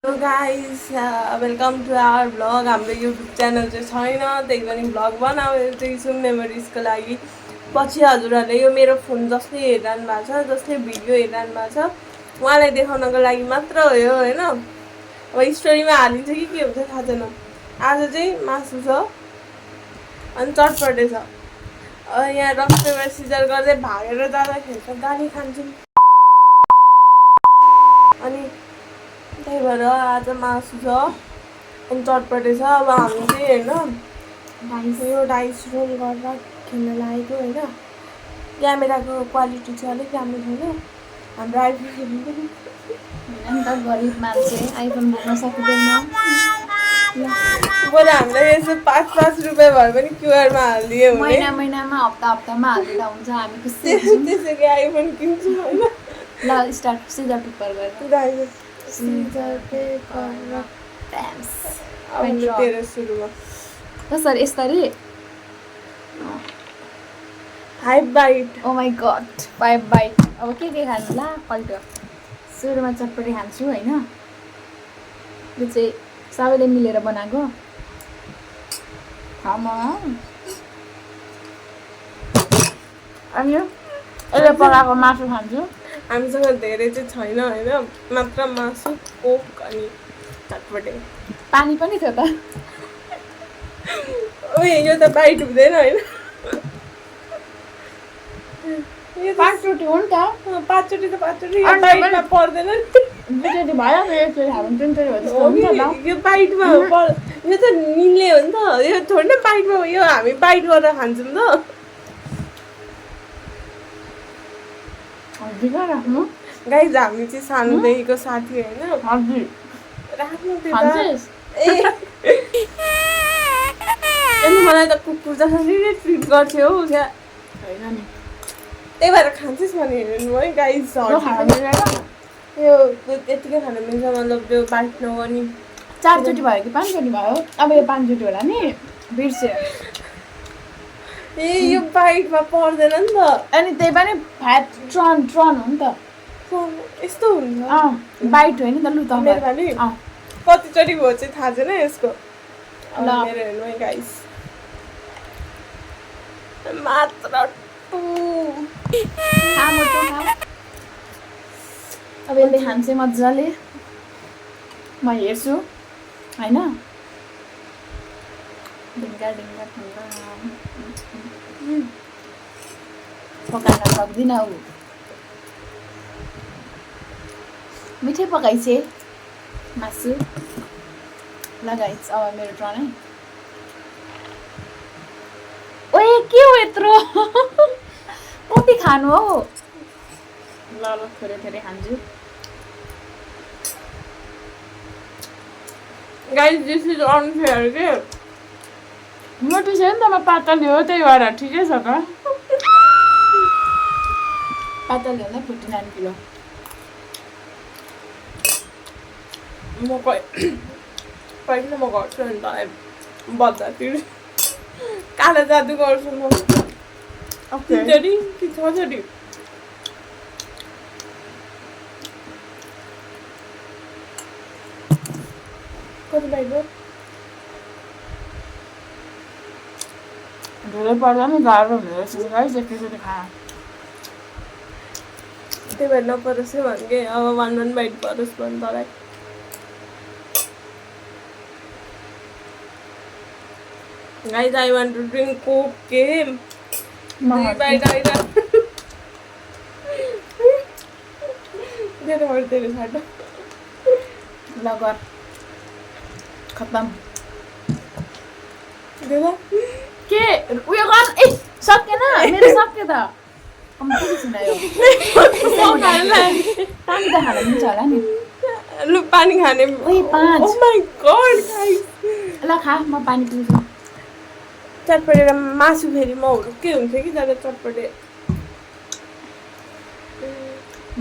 Guys welcome to our vlog. हाम्रो YouTube channel चाहिँ छैन, त्यही पनि भ्लग बनाउँदैछु मेमोरिजको लागि। पछि हजुरहरूले यो मेरो फोन जसले हेरिरहनु भएको छ, जसले भिडियो हेरिरहनु भएको छ, उहाँलाई देखाउनको लागि मात्र हो यो होइन। अब स्टोरीमा हालिन्छ कि के हुन्छ थाहा छैन। आज चाहिँ मासु छ अनि चटपटे छ। यहाँ रक्स पेपर सिजर गर्दै भागेर जाँदाखेरि त गाली खान्छौँ अनि त्यही भएर आज मासु छ अनि चटपटे छ। अब हामी चाहिँ होइन यो डाइस रोल गरेर खेल्न लागेको होइन। क्यामेराको क्वालिटी चाहिँ अलिक राम्रो छैन। हाम्रो आइफोन पनि नि त गरिब मान्छे आइफोन बोक्न सकिँदैन। बरु हामीलाई यसो 5-5 रुपियाँ भए पनि क्युआरमा हालिदियो भने महिनामा हप्तामा हालिदिँदा हुन्छ। हामी खुसी हुन्छौँ। त्यसरी आइफोन किन्छौँ होइन। ल स्टार्ट सिजर पेपर गरेर सिजर पेपर ट्याम्स अब तेरो सुरुमा कसरी यसरी 5 bite. Oh my god 5 bite. अब के खानु ला पल्ट। सुरुमा चटपटी खान्छु होइन। यो चाहिँ सबैले मिलेर बनाएको। अनि यसले पकाएको मासु खान्छु। हामीसँग धेरै चाहिँ छैन होइन, मात्र मासु, कोक अनि चटपटे। पानी पनि थियो त। ओए यो त बाइट हुँदैन होइन। 5चोटि हो नि त। 5चोटि त 5चोटि बाइटमा पर्दैन नि। 2चोटि भयो नि। एकचोटि खानु 3चोटि हो जस्तो हुन्छ ल। यो बाइटमा यो त निल्ने हो नि त। यो थोरै न बाइटमा, यो हामी बाइट गरेर खान्छौँ त। राख्नु गाइज हामी चाहिँ सानोदेखिको साथी होइन। राख्नु मलाई त कुकुर जसरी ट्रिट गर्थ्यो हौ त्यहाँ होइन नि। त्यही भएर खान्छस् भने हेर्नु है गाइज। यो यतिकै खानु मिल्छ, मतलब त्यो बाइट नगर्ने। 4चोटि भयो कि 5चोटि भयो। अब यो 5चोटि होला नि। बिर्स्यो। ए यो बाइटमा पर्दैन नि त। अनि त्यही पनि फ्याट ट्रन हो नि त। यस्तो हुन्छ बाइट हो नि त। लु त मेरो पनि कतिचोटि भयो चाहिँ थाहा छैन यसको। ल मेरो हेर्नु है गाइस, मात्र 2। अब यसले खान्छ मजाले। म हेर्छु होइन। ढिङ्गा पकाउन सक्दिनँ। ऊ मिठै पकाइछे मासु। लगाइछ। अब मेरो टर्न है। ओए के हो यत्रो। कति खानु हो। ल थोरै खान्छु। गाइस दिस इज अनफेयर के। मोटो छ नि त। म पातली हो, त्यही भएर ठिकै छ त। पातली हो नि 49 किलो। म पहिला म गर्छु नि त बच्चातिर कालो जादु गर्छु म। 3चोटि कि 6चोटि। कति बाइट भयो? धेरै पर्दा नि गाह्रो हुँदो रहेछ गाइस एकैचोटि खा। त्यही भएर नपरोस् है भने अब 1 बाइट परोस् भने तँलाई। Guys I want to drink coke के। 2 बाइट आइरह तेरो छाटो। ल गर खत्तम। के उयो गर। ए सकेन। मेरो सक्यो त। कम्ती सुनायो। पानी त खान मिल्छ होला नि। लु पानी खाने। ओइ 5। Oh my god guys. ल खा म पानी पिउँछु। चटपटे मासु फेरि म के हुन्छ कि तर चटपटे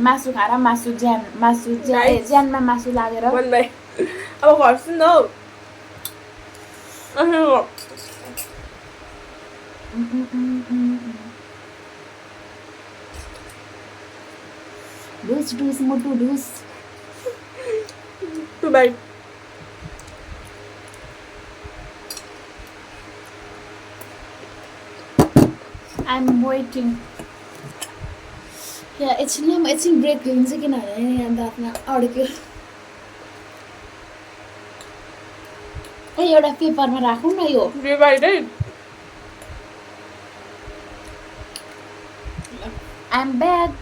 मासु खाएर मासु ज्यानमा मासु लागेर। 1 बाइट। अब गर्छु नि त हौ। डुस मोटु डुस। To bite I'm waiting. एकछिन ब्रेक लिन्छ किनभने यहाँ दाँतमा अड्क्यो। एउटा पेपरमा राखौँ न यो। टु बाइट है। I'm back.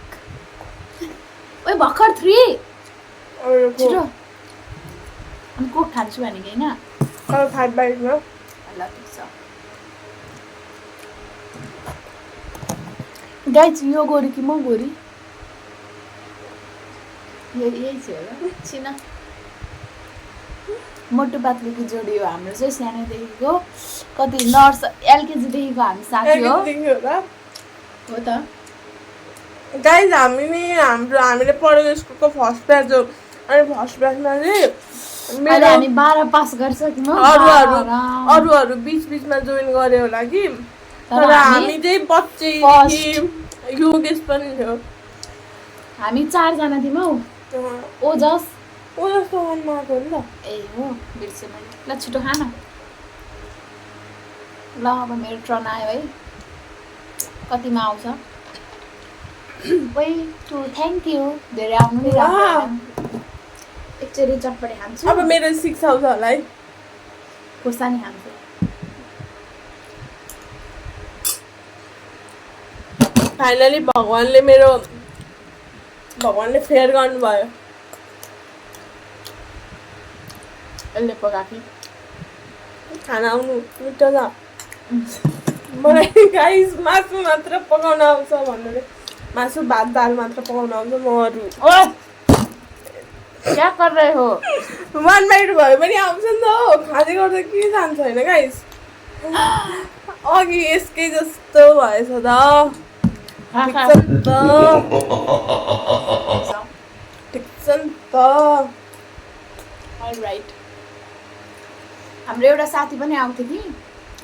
ओइ भर्खर 3 छिटो। अनि कोक खान्छु भनेको हैन। अब 5 बाइट न। ल ठिक छ। गाइस यो गोरी कि म गोरी? यही छ होला। छिन। मोटो पातलोको जोडी हो हाम्रो चाहिँ सानोदेखिको कति नर्स एलकेजी देखिको हामी साथी हो। हो त। गाइस हामीले पढेको स्कुलको फर्स्ट ब्याच हो। अनि फर्स्ट ब्याचमा चाहिँ मेरो हामी 12 पास गरिसक्यौँ। अरूहरू बीचमा जोइन गरे होला कि तर हामी चाहिँ बच्चैदेखि योगेश पनि थियो। हामी 4 जना थियौँ हौ। ओजस त मार्क हो नि त। ए हो बिर्सेँ मैले। ल छिटो खा न। ल अब मेरो टर्न आयो है। कतिमा आउँछ? Thank you. धेरै आउनु नि राम्रो। एकचोटि चटपटी खान्छु। अब मेरो 6 आउँछ होला है। खोर्सानी खान्छु। फाइनली भगवानले फेयर गर्नुभयो। यसले पकाएको खाना आउनु मिठो छ। मलाई गाइस मासु मात्र पकाउन आउँछ भन्नुले मासु भात दाल मात्र पकाउन आउँछ। म अरू क्या कर रहे हो? 1 बाइट भयो पनि आउँछ नि त हो। खाँदै गर्दा के जान्छ होइन गाइस? अघि यसकै जस्तो भएछ त। ठिक छ नि त। अलराइट। हाम्रो एउटा साथी पनि आउँथ्यो कि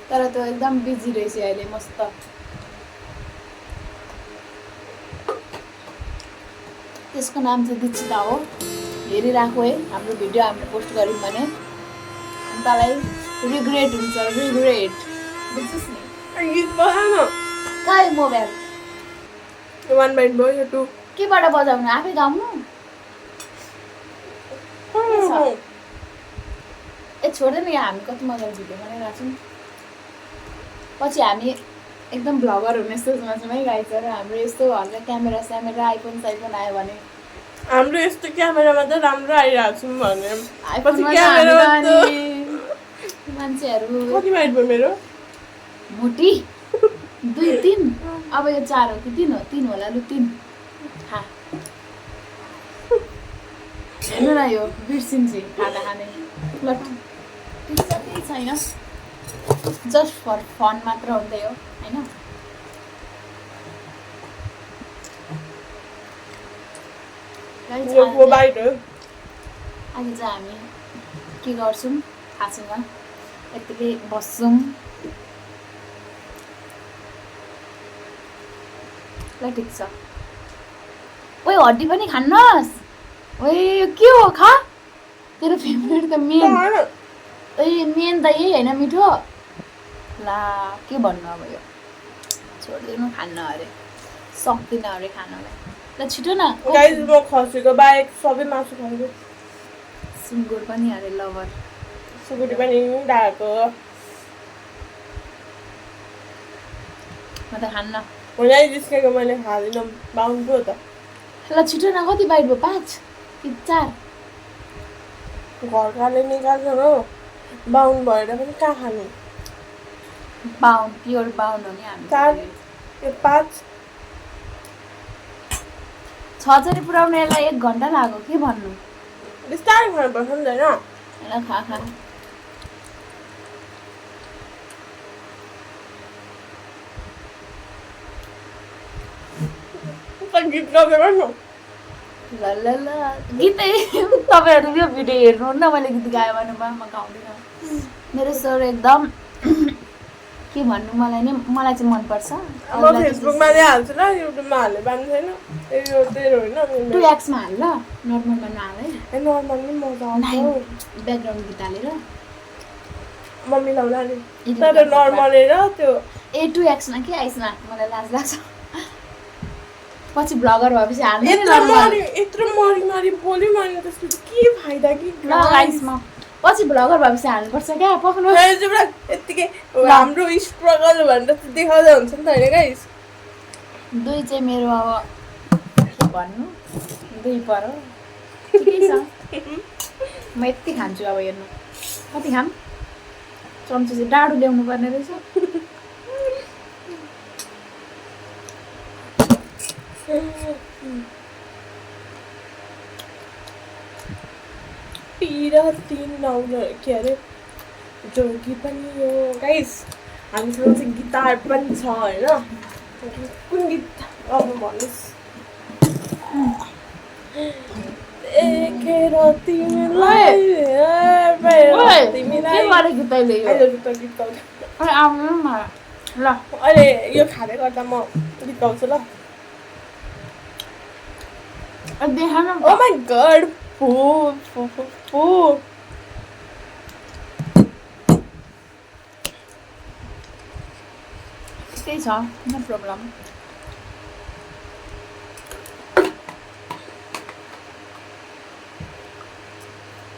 तर त्यो एकदम बिजी रहेछ अहिले मस्त। त्यसको नाम चाहिँ दीक्षिता हो। हेरिराखौ है हाम्रो भिडियो हामीले पोस्ट गर्यौँ भने अनि तँलाई रिग्रेट हुन्छ। रिग्रेट बुझ्छस् नि? गीत बजाउन कहाँ हो मोबाइल? 1 बाइट भयो 2 केबाट बजाउनु? आफै गाउनु? ए छोड्दैन यहाँ हामी कति मजाले भिडियो बनाइरहेको छौँ। पछि हामी एकदम भ्लगर हुने सोचमा छौँ है गाइस। र हाम्रो यस्तो हल्का क्यामेरा आइफोन आयो भने हाम्रो यस्तो क्यामेरामा त राम्रो आइरहेको छौँ भने मान्छेहरू कति बाइट भयो मेरो? मोटी 2 3 अब यो 4 हो कि 3 हो? 3 होला। लु 3 खा। हेर्नु न यो बिर्सिन्छ खाँदा खाने। ल केही छैन। जस्ट फर फन मात्र हुँदै हो होइन? बाइट हो। अहिले चाहिँ हामी के गर्छौँ थाहा छैन। यतिकै बस्छौँ। ल ठिक छ। ओइ हड्डी पनि खान्नस्? ओइ यो के हो? खा। तेरो फेभरेट त मेन त यही होइन मिठो? ला के भन्नु अब यो छोडिदिनु। खान्न अरे सक्दिनँ अरे खानलाई। ल छिटो न। गाइस म खसीको बाहेक सबै मासु खान्छु। सुँगुर पनि अरे लभर। सुँगुर पनि ढाको। म त खान्न। हुनै जिस्केको मैले खाँदिनँ। बाउन्डो त। ल छिटो न। कति बाइट भयो? 5 कि 4? घरकाले निकाल्छन् हो। बाउन्ड भएर पनि कहाँ खानु? बाउन्ड प्योर बाउन्ड हो नि हामी। 4 यो 5 6 पुऱ्याउन यसलाई 1 घन्टा लाग्यो। के भन्नु? बिस्तारै खानुपर्छ नि त होइन? होइन खा खा। गीत गाउँदै गर्नु। ल ल ल गीतै तपाईँहरू यो भिडियो हेर्नु न। मैले गीत गायो भने म गाउँदिनँ। मेरो स्वर एकदम के भन्नु मलाई चाहिँ मनपर्छ म फेसबुकमा चाहिँ हाल्छु ल युट्युबमा हाल्ने बानी छैन यो तेरो होइन 2x मा हाल ल नर्मलमा नहाल है नर्मल नि मजा आउँछ ब्याकग्राउन्ड गीत हालेर म मिलाउला नि तर नर्मल र त्यो ए 2x मा के आइसमा मलाई लाज लाग्छ पछि ब्लगर भएपछि हाल्ने यत्रो मरी बोल्यो मैले त्यसको के फाइदा कि गाइसमा पछि ब्लगर भएपछि हाल्नुपर्छ क्या पक्नु यत्तिकै हाम्रो स्ट्रगल भनेर देखाउँदा हुन्छ नि त होइन गाइस दुई चाहिँ मेरो अब के भन्नु दुई पर ठिकै छ म यति खान्छु अब हेर्नु कति खाम चम्ची चाहिँ डाडु ल्याउनु पर्ने रहेछ के अरे जोगी पनि हो गाइस हामीसँग चाहिँ गिटार पनि छ होइन कुन गीत अब भन्नुहोस् देखेर तिमीलाई ल अहिले यो खाँदै गर्दा म गीत गाउँछु ल देखा न Oh my god! Poo. त्यही छ नो प्रब्लम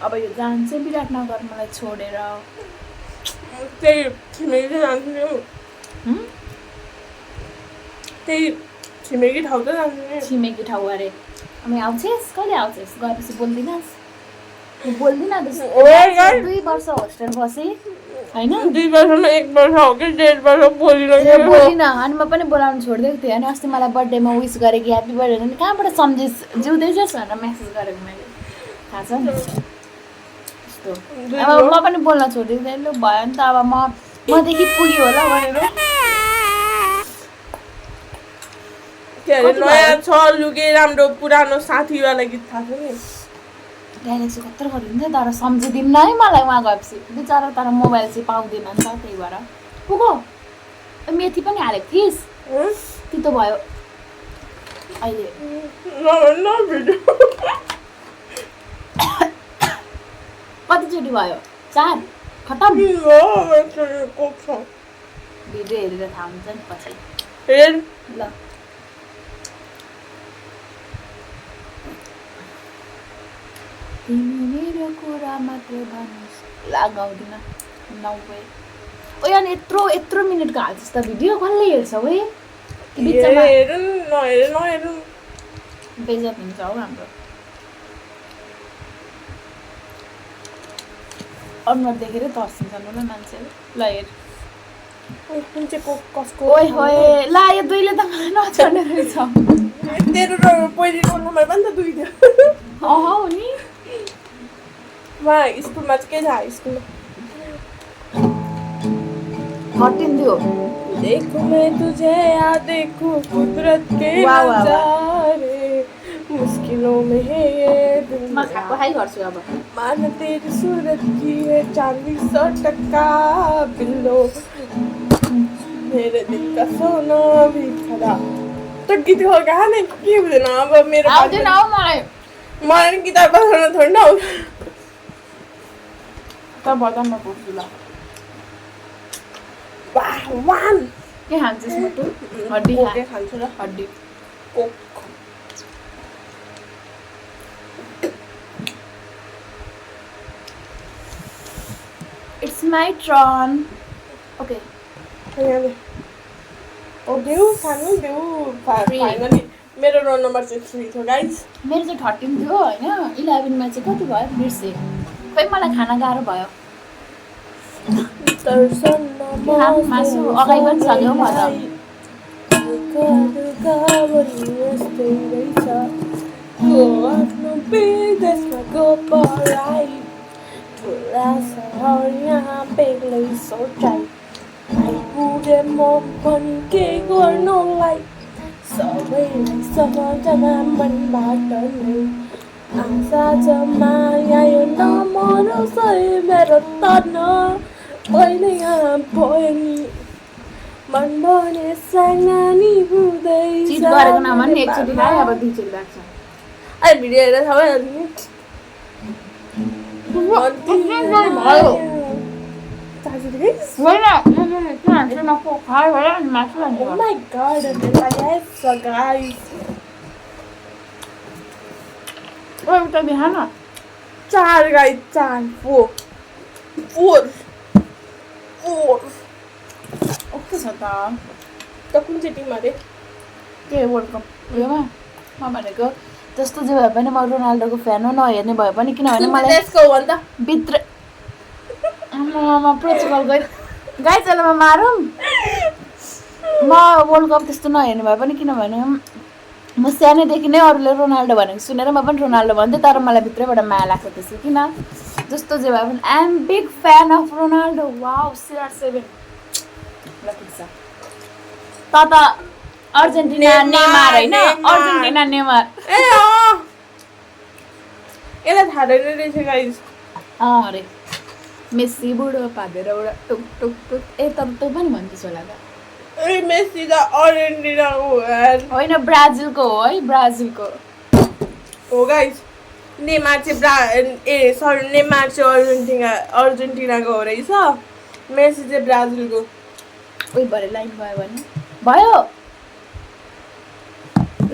अब यो जान्छ विराटनगर मलाई छोडेर त्यही छिमेकी जान्छु त्यही छिमेकी ठाउँ त जान्छु छिमेकी ठाउँ अरे अनि आउँछेस् कहिले आउँछेस् गएपछि बोल्दिनस् बोल्दिनँ 2 वर्ष होस्टेल बसेँ होइन 2 वर्षमा 1 वर्ष हो कि 1.5 वर्ष बोलिनँ अनि म पनि बोलाउनु छोडिदिएको थिएँ होइन अस्ति मलाई बर्थडेमा विस गरेँ कि ह्याप्पी बर्थडे भने कहाँबाट सम्झिस् जिउँदैछस् भनेर मेसेज गरेको मैले थाहा छ नि यस्तो अब म पनि बोल्न छोडिदिएको थिएँ लु भयो नि त अब मदेखि पुग्यो होला भनेर के अरे नयाँ छ लुगे राम्रो पुरानो साथीवाला गीत थाहा छ नि डाइरेक्ट चाहिँ कत्रो गरिदिन्छ तर सम्झिदिन्न है मलाई उहाँ गएपछि बिचरा तर मोबाइल चाहिँ पाउँदैन नि त त्यही भएर पुगो मेथी पनि हालेको थिइस् तितो भयो अहिले कतिचोटि भयो 4 खतम भिडियो हेरेर थाहा हुन्छ नि पछि ल तिमी मेरो कुरा मात्र भन्नुहोस् ला गाउँदिन 90 ओ यार यत्रो मिनटको हाल्छस् त भिडियो कसले हेर्छ ओए बेइज्जत हुन्छ हौ हाम्रो अनुहार देखेरै तर्सिन्छन् होला मान्छेहरू ल हेर कुन चाहिँ कसको ओइ होए ला यो दुईले त मलाई नछोड्ने रहेछ तेरो र पहिलो नम्बर पनि त 2 थियो हो नि वहाँ स्कुलमा चाहिँ के छ स्कुलमा 13 थियो देखूं मैं तुझे या देखूं कुदरत के नजारे मुश्किलों में है ये दिन म खाएको खाइ गर्छु अब मान तेरी सूरत की है चांदी 100% बिल्लो मेरे दिल का सोना भी खरा तो गीत हो कहाँ नहीं के हुँदैन अब मेरो आउँदैन हौ मलाई गिटार बजाउन थोडी न आउँछ त बजाउन पुग्छु ल वान के खान्छस् म तँ हड्डी खा के खान्छु र हड्डी Coke it's my turn okay देऊ फाइनली मेरो रोल नम्बर चाहिँ 3 थियो गाइस मेरो चाहिँ 13 थियो होइन 11 मा चाहिँ कति भयो बिर्सेँ खै मलाई खाना गाह्रो भयो मासु अगाडि पनि सक्यो म सबैलाई सम्झना मनबाट नै आशा छ माया यो नमरोस् है मेरो तन पहिले यहाँ भयो नि मन्डने सानानी हुँदैछ चिट गरेको नाममा नि एकचोटि खायो अब दुईचोटि लाग्छ अहिले भिडियो हेरेर थाहा भइहाल्छ नि भयो चार्जर गाइस होइन के भन्छ नखो खायो भयो अनि मासु Oh अनि my god, and yes, guys. ओइ उता बिहान न 4 guys, 4 4 ओके छ त त कुन चाहिँ टिम अरे के वर्ल्ड कप उयोमा म भनेको जस्तो जे भए पनि म रोनाल्डोको फ्यान हो नहेर्ने भए पनि किनभने मलाई देशको हो नि त भित्र म पोर्चुगल गाई चलामा मारौँ म वर्ल्ड कप त्यस्तो नहेर्ने भए पनि किनभने म सानैदेखि नै अरूले रोनाल्डो भनेको सुनेर म पनि रोनाल्डो भन्थेँ तर मलाई भित्रैबाट माया लाग्छ त्यसो किन जस्तो जे भए पनि I am big fan of Ronaldo wow CR7 ल ठिक छ त अर्जेन्टिना नेमार होइन अर्जेन्टिना नेमार ए यसलाई थाहा छैन रहेछ गाइस अरे मेस्सी बुढो पादेर एउटा टुक टुक टुक ए त तँ पनि भन्दैछ होला त ए मेसी त अर्जेन्टिनाको हो यार होइन ब्राजिलको हो है ब्राजिलको हो गाइस नेमार चाहिँ नेमार चाहिँ अर्जेन्टिनाको हो रहेछ मेसी चाहिँ ब्राजिलको उही भरे लाइन भयो भने भयो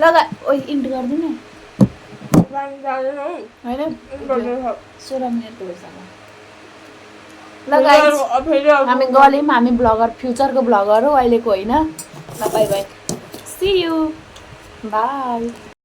लगा ओइ इन्ट गरिदिने होइन 16 मिनटको भइसक्यो ल गाइस हामी गल्यौँ हामी ब्लगर फ्युचरको ब्लगर हो अहिलेको होइन ल bye bye see you by